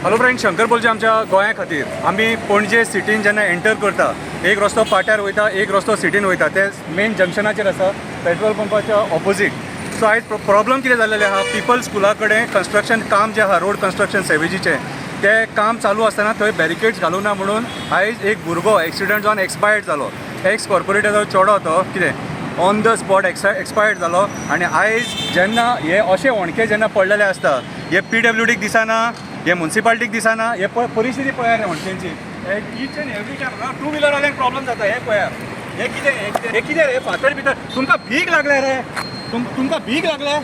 Hello friend, Shankar पोलचे आमच्या गोंया खातीर आमी पणजे सिटीन जेन्ना एंटर करता, एक रस्तो पाट्यार वयता, एक रस्तो सिटीन वयता, ते मेन जंक्शनाचेर आसा, पेट्रोल पंपाच्या ऑपोजीट. सो आयज प्रॉब्लम कितें जाल्लें आहा, पिपल स्कुला कडेन कन्स्ट्रक्शन काम जें आहा, रोड कन्स्ट्रक्शन सेवेजीचें, तें काम चालू आसतना थंय बॅरिकेड्स घालूं ना म्हणून आयज एक भुरगो एक्सिडंट जावन एक्सपायर्ड जालो. एक्स कॉर्पोरेटराचो चेडो तो कितें ऑन the spot expired जालो. आनी आयज जेन्ना हे अशे होणके जेन्ना पडलेले आसता, हे पीडब्ल्यूडीक दिसना, हे मुन्सिपालिटीक दिसना, हे परिस्थिती पळया रे होणक्यांची. Each and every time two व्हिलरवाल्यांक problem जाता. हे पळया, हे कितें, हे कितें रे, फातर भितर तुमकां भीक लागल्या रे, तुमकां भीक लागल्या,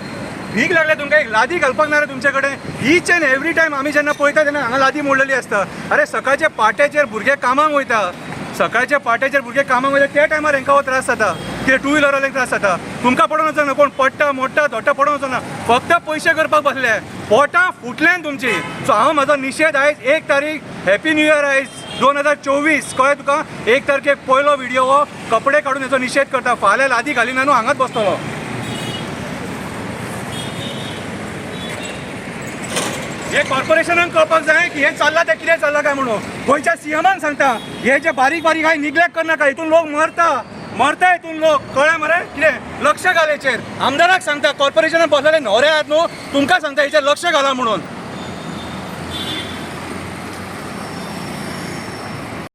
भीक लागल्या तुमकां, एक लादी घालपाक ना रे तुमचे कडेन. ईच एंड एवरी टायम आमी जेन्ना पळयता तेन्ना हांगा लादी मोडलेली आसता. अरे सकाळच्या पाट्याचेर भुरगे कामाक वयता, सकाळच्या पाट्याचेर भुरगे कामाक वयता, त्या टायमार हेंकां हो त्रास जाता. कितें टू व्हिलरवाल्यांक त्रास जाता, तुमकां पडोवन वचना, कोण पडटा मोडटा धोडटा पडोवन वचना, फक्त पयशे करपाक बसले, पोटां फुटल्यान तुमची. सो हांव म्हाजो निशेध आयज 1 तारीख, हॅपी न्यू इयर आयज 2024, कळ्ळें तुका? 1 तारखेक पयलो व्हिडियो हो, कपडे काडून हेचो निशेध करता. फाल्यां लादी घालिना न्हू, हांगाच बसतलो. हे कॉर्पोरेशनाक कळपाक जाय की हे चल्लां तें कितें चल्लां काय म्हणून. गोंयच्या सीएमान सांगता, हे जे बारीक बारीक आहा निग्लेक्ट करनाका, हितून लोक मरता, मरता हितून लोक, कळ्ळें मरे? कितें लक्ष घाल हेचेर. आमदाराक सांगता, कॉर्पोरेशनान बसलेले न्हवरे आहात न्हू, तुमकां सांगता हेचेर लक्ष घाला म्हणून.